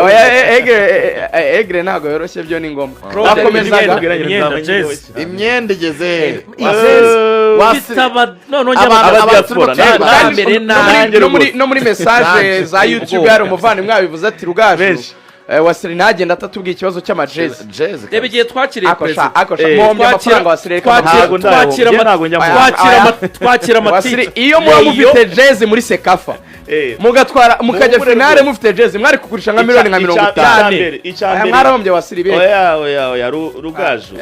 Oya, Aigle ntabwo yoroshye, byo ni ngombwa. Claude, Nakomezaga. imyenda, jezi. Imyenda igeze he? Bitaba noneho njye Abantu- aba abantu turimo diaspora, tureba. mbere No na muri message za YouTube hari umuvandimwe wabivuze ati: "Rugaju, Benshi. Wasiri ntagenda atatubwiye ikibazo cy'amajezi." Jezi. Reba igihe twakiriye Ako sha, perezida. ako sha, muhombye amafaranga, Wasiri, reka Ntabwo ndayahombye, ntabwo njya muhomba. Twakira Wasiri, amatike. iyo muba mufite jezi muri CECAFA, mugatwara, mukajya Muhumure finale rwose. mufite jezi, mwari kugurisha nka miliyoni nka mirongo itanu. Icya Aya mbere. Mwarahombye, Wasiri, be. Oya, oya, oya, Rugaju,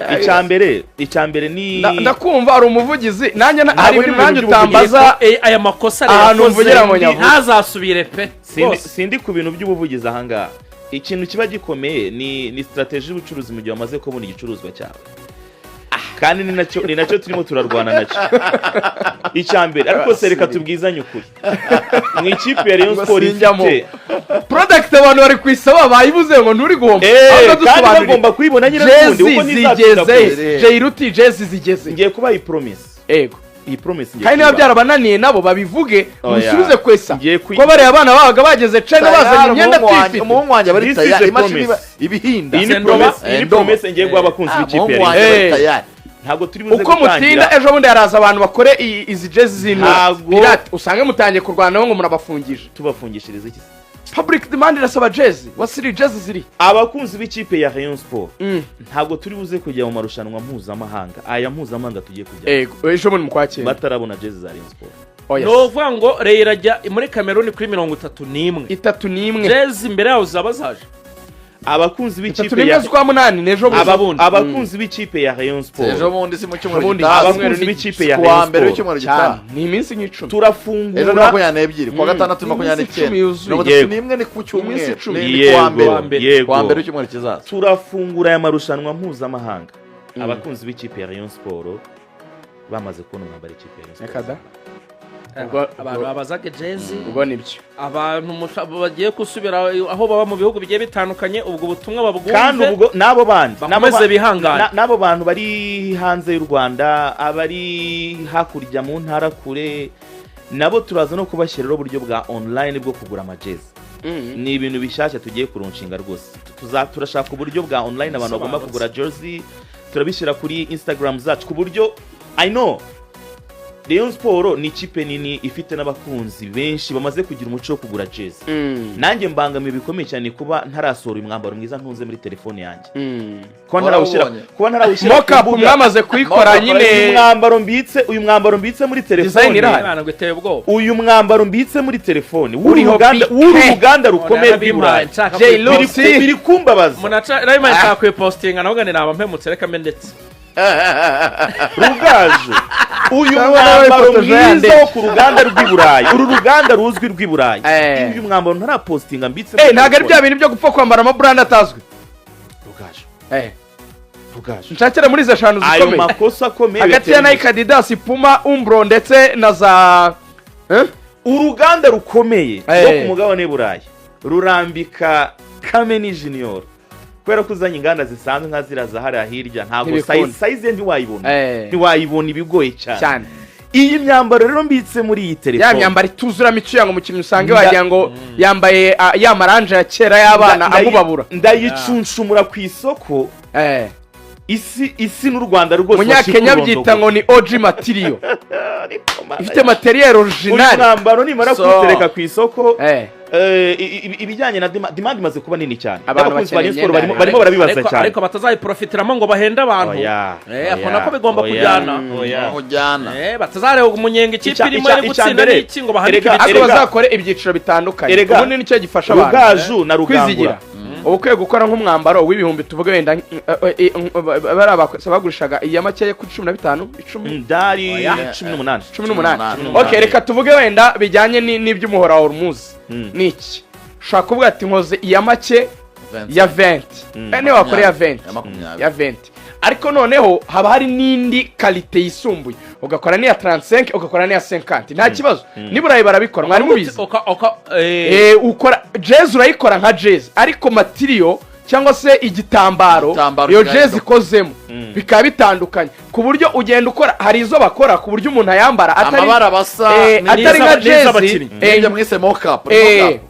icya mbere ni Ndakumva hari umuvugizi nanjye hari Ntabwo ibintu ndi mu nanjye bintu by'ubuvugizi. utambaza. Aya makosa Ahantu yakoze mvugira ngo nyavuge. ntazasubire pe. Sindi, Rwose. sindi ku bintu by'ubuvugizi ahangaha. Ikintu kiba gikomeye ni strategy y'ubucuruzi mu gihe wamaze kubona igicuruzwa cyawe, kandi ni nacyo turimo turarwana nacyo. Icya mbere ariko se, reka tubwizanye ukuri, mu ikipe ya Rayon Ngo Sport sinjyamo. ifite Product abantu bari kuyisaba bayibuze ngo nturi guhomba. Kandi Ahubwo dusobanurire. bagomba kuyibona nyine n'ubundi Jezi kuko ntizatsinda zigeze kure. Jairuti, jezi zigeze? Ngiye kubaha iyi promise. Ego. Iyi promise ngiye Kandi niba kuyibaha. byarabananiye nabo babivuge, Oya. musubize kwesa Ngiye ko bariya abana babaga bageze China bazanye imyenda Umuhungu wanjye- tuyifite. Umuhungu wanjye aba ari This is tayari a imashini promise. ibihinda. Iyi ni Sendoba. promise, iyi ni Ndoba. promise ngiye guha abakunzi b'ikipe Umuhungu ya Rayon. wanjye aba ari tayari. Ntabwo turi buze Uko mutinda, gutangira ejo bundi haraza abantu bakore izi jezi z'intu pirate, usange mutangiye kurwanaho ngo murabafungije. Tubafungishiriza iki? Public demand irasaba jezi. Wasiri, jezi ziri? Abakunzi b'ikipe ya Rayon Sport, ntabwo turi buze kujya mu marushanwa mpuzamahanga, aya mpuzamahanga tugiye kujya, Ego, ejo bundi mu kwakira, batarabona jezi za Rayon Sport. Oya. Ni ukuvuga ngo Rayon irajya muri Kameruni kuri 31. 31. Jezi imbere yaho zaba zaje. Abakunzi Itatu b'ikipe n'imwe ya z'ukwa munani, n'ejo bundi. Bundi. Abakunzi b'ikipe ya Rayon Sport, Ejo bundi si mu cyumweru Ejo bundi. gitaha? Abakunzi b'ikipe ya Ku wa Rayon mbere Sport, w'icyumweru gitaha. Cyane, ni iminsi nk'icumi. Ejo ni Turafungura 22, kuwa gatandatu ni Ni makumyabiri iminsi 10 n'icyenda. yuzuye. mirongo itatu Yego. n'imwe ni ku cyumweru. Iminsi 10. Ni kuwa mbere. Yego. Kuwa mbere w'icyumweru kizaza. Turafungura aya marushanwa mpuzamahanga abakunzi b'ikipe ya Rayon Sport bamaze kubona umwambaro ikipe ya Rayon Sport. Reka da. Abantu babazaga jezi. Ubwo nibyo. Abantu bagiye gusubira aho baba mu bihugu bigiye bitandukanye, ubwo butumwa babwumve. Kandi ubwo n'abo bandi Bakomeze bihangane. N'abo bantu bari hanze y'u Rwanda, abari hakurya mu ntara kure, nabo turaza no kubashyiriraho uburyo bwa online bwo kugura amajezi. Ni ibintu bishyashya tugiye kulaunchinga rwose. Turashaka uburyo bwa online abantu bagomba Bisobanutse. kugura jersey. Turabishyira kuri Instagram zacu, ku buryo I know Rayon Sport ni ikipe nini ifite n'abakunzi benshi bamaze kugira umuco wo kugura jezi. Nanjye mbangamiye bikomeye cyane kuba ntarasohora uyu mwambaro mwiza ntunze muri telefone yanjye, kuba ntarawushyira Warawubonye? kuba ntarawushyira ku Mockup mbuga. mwamaze kuyikora Mockup. nyine. Uyu mwambaro mbitse muri Design telefone, irahari. Imana ngo iteye ubwoba. Uyu mwambaro mbitse muri telefone Uriho w'uruganda BK. w'uruganda rukomeye rw'i Burayi, Nshaka Jay Lucy. biri kumbabaza. Narabimpaye, nshaka kuyipostinga, navuga ni naba mpemutse, reka mbe ndetse. Rugaju, uyu Cyangwa nawe mwambaro ifoto mwiza yande. wo ku ruganda rw'i Burayi, uru ruganda ruzwi rw'i Burayi, uyu mwambaro ntarapostinga mbitse muri Ntabwo ari telefone. bya bintu byo gupfa kwambara amabrand atazwi. Rugaju, Rugaju, Nshakira muri izo eshanu ayo zikomeye makosa akomeye hagati ya bitera Nike, Adidas, Puma, Umbro ndetse na za, eh? Uruganda rukomeye rwo ku mugabane w'i Burayi rurambika Kameni Junior kubera ko uzanye inganda zisanzwe nka ziriya za hariya hirya, ntabwo Ntibikunda. size ye ntiwayibona, ntiwayibona, ibigoye cyane. Cyane. Iyi myambaro rero mbitse muri iyi Ya telefone, myambaro ituzuramo icyuya ngo umukinnyi usange wagira ngo yambaye ya maranje ya kera y'abana amubabura. Ndayicunshumura ku isoko, isi n'u Rwanda rwose Munyakenya bacika byita ngo ni OG material, ifite matériel Uyu original. mwambaro nimara kuwutereka ku isoko, ibijyanye na demand imaze kuba nini cyane. Abantu N'abakunzi ba bakeneye Rayon Sport imyenda. barimo barabibaza cyane. Ariko batazayiprofitiramo ngo bahende abantu. Oya, Ako oya, nako bigomba oya, kujyana. oya. Kujyana. Batazareba umunyenga ikipe irimo iri Icya gutsinda mbere, n'iki ngo bahanike erega- Ariko ibitego. bazakore ibyiciro bitandukanye. Erega, Ubundi nicyo gifasha abantu Rugaju na Rugangura, kwizigira. Uba ukwiye gukora nk'umwambaro w'ibihumbi, tuvuge wenda bariya bagurishaga iya makeya kuri 15, 10. Ndari Oya. 18. 18. 18. Ok, reka tuvuge wenda bijyanye n'iby'umuhora wa Hormuz. Ni iki ushobora kuvuga ati: "Nkoze iya make ya 20." Niba wakora iya 20, Ya 20. ya 20, ariko noneho haba hari n'indi qualité yisumbuye, ugakora n'iya 35, ugakora n'iya 50, nta kibazo. Niburayi barabikora, mwari mubizi? Oka. Ukora jezi, urayikora nka jezi, ariko material cyangwa se igitambaro Igitambaro iyo kigahinduka. jezi ikozemo bikaba bitandukanye. Ku buryo ugenda ukora, hari izo bakora ku buryo umuntu ayambara atari Amabara basa atari nka jezi. N'iz'abakinnyi. N'ibyo mwise mock-up.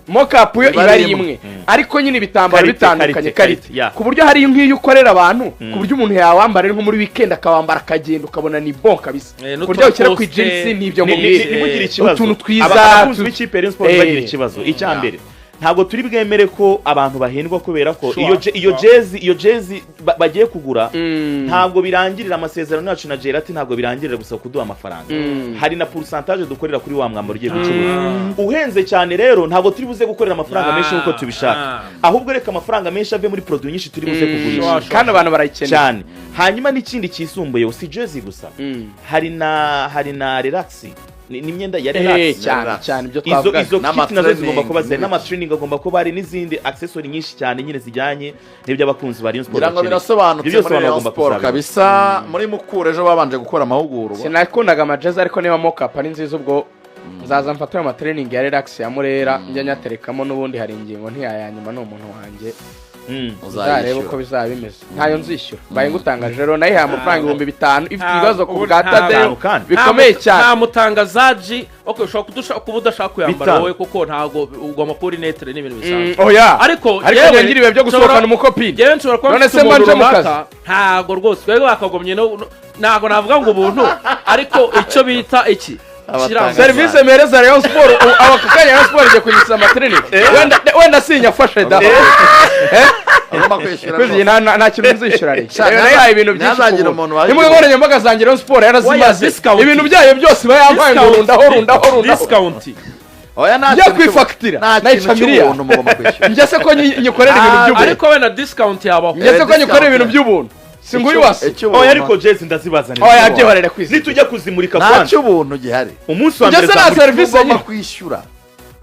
Mock-up yo Iba iba ari ari imwe. imwe, ariko nyine ibitambaro Qualité, bitandukanye. qualité, Qualité, qualité, yeah. ku buryo hari nk'iyo ukorera abantu, ku buryo umuntu yawambara ari nko muri weekend akawambara akagenda, ukabona ni bon kabisa, ku buryo awushyira ku n'uturakosite, ijinsi n'ibyo Ni- mubwira. Ntimugire ikibazo. Utuntu twiza, Abakunzi b'ikipe ya Rayon Sports bagira ikibazo. Icya mbere, ntabwo turi bwemere ko abantu bahendwa, kubera ko iyo jezi, iyo jezi bagiye kugura, ntabwo birangirira amasezerano yacu na Gerati, ntabwo birangirira gusa kuduha amafaranga. Hari na pourcentage dukorera kuri wa mwambaro ugiye gucuruza uhenze cyane. Rero ntabwo turi buze gukorera amafaranga menshi nk'uko tubishaka, ahubwo reka amafaranga menshi ave muri produit nyinshi turi buze kugurisha. Sure. Kandi abantu barayikeneye. Cyane. Hanyuma n'ikindi kisumbuyeho, si jezi gusa, hari na relax, ni imyenda ya relax. Cyane. Relax. Cyane, ibyo Izo twavugaga. izo kit nazo zigomba kuba zihari, N'ama-training. N'amatraining agomba kuba hari, n'izindi accessory nyinshi cyane nyine zijyanye n'ibyo abakunzi ba Rayon Sports Ngira ngo bakeneye. birasobanutse Ibyo byose muri abantu Rayon bagomba Sport kuzabibona. kabisa. Muri Mukura ejo babanje gukora amahugurwa. Sinakundaga amajezi, ariko niba mock-up ari nziza, ubwo nzaza mfate ayo matraining ya relax ya Murera, njya nyaterekamo. N'ubundi hari ingingo ntiyayanyuma, ni umuntu wanjye. Uzarebe uko bizaba bimeze, ntayo nzishyura. Mbaye ngutangaje rero, nayihaye amafaranga 5000, ifite ibibazo ku bwa Tadeyo Bitanu kandi. bikomeye cyane. Nta mutangazaji. Okay, ushobora kuba udashaka kuyambara Bitanu. wowe, kuko ntabwo ugomba kuba uri neutre n'ibintu bisanzwe. Oya, Ariko ariko yewe, ngira ibihe byo gusohokana umukopine. Njyewe nshobora kuba None mfite se mba umuntu nje mu runaka, kazi? ntabwo rwose twebwe bakagomye ntabwo navuga ngo ubuntu, ariko icyo bita iki Abatanga- Serivisi mpereza Rayon Sport, aba aka kanya Rayon Sport igiye kunyishyura amatraining, wenda sinyafashe da. Agomba kwishyura Kuri iyi rwose. nta kintu nzishyura rero. Sha, Rero nayihaye ibintu byinshi ntihazagire ku umuntu buntu. waje Imbuga nkoranyambaga zanjye Rayon Sport yarazimaze. Oya, discount. Ibintu byayo byose iba yampaye ngo Discount. rundaho, rundaho, rundaho. Discount. Oya, nta Njya kintu kwifakitira, nta nayica kintu miliyari. cy'ubuntu, mugomba kwishyura. Njye se ko nyikorera ibintu by'ubuntu? Ariko wenda discount yabaho. Njye se ko nyikorera ibintu Discount. by'ubuntu? Si nguyu wase. Icy'ubuntu. Oya, ariko jezi ndazibazanira. Oya, byihorere kwisi. Nitujya kuzimurika Nta kwanza cy'ubuntu gihari. umunsi wa Njye mbere se nta zamurika. serivisi Mugomba nyine. kwishyura.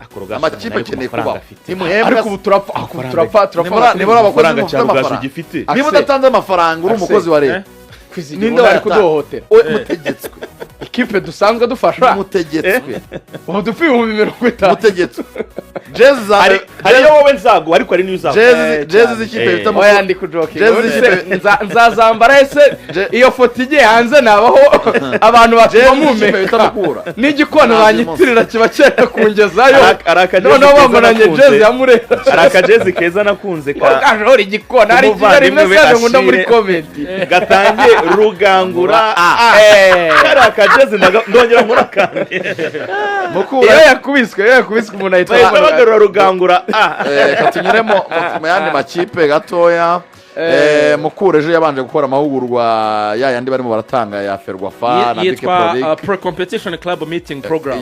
Akoroga Amakipe nayo ku akeneye mafaranga kubaho. afite. Ntimuhembwa. Ariko ubu turapfa, ariko ubu turapfa, turapfa. Nibura abakozi Amafaranga mufite cyane ubwacu amafaranga. gifite. Niba Axel. udatanze amafaranga uri Axel. umukozi wa leta, Kwizigira ninde umuntu ari wayatanga? kuduhohotera? We mutegetswe. Ikipe dusanzwe dufasha, Mutegetswe. ubu dupfa 50,000. Mutegetswe jezi za Hari iyo wowe nzaguha, ariko hari n'iyo uzaguha. Jezi z'ikipe bita Oya, ndi kujokinga. Jezi Ubundi se nzazambara ese? Iyo foto igiye hanze nabaho abantu Jezi batuma z'ikipe bita mumeka Mukura. n'igikona Ntabyo banyitirira kiba cyenda kungezayo. Hari akajezi Noneho keza bambonanye nakunze. jezi ya Murera. Hari akajezi keza nakunze ka Ugajora igikona, hari igihe hari Umuvandimwe we message nkunda muri Ashire. comment. Gatangiye rugangura a. Kari akajezi ndongera nkora kandi. Mukura. Iyo yakubiswe umuntu ahita Bahita abona. bagarura rugangura a. Reka tunyure mu yandi makipe gatoya. Mukura ejo yabanje gukora amahugurwa ya yandi barimo baratanga ya Ferwafa na BK Yitwa Pro League. Pre competition club meeting program.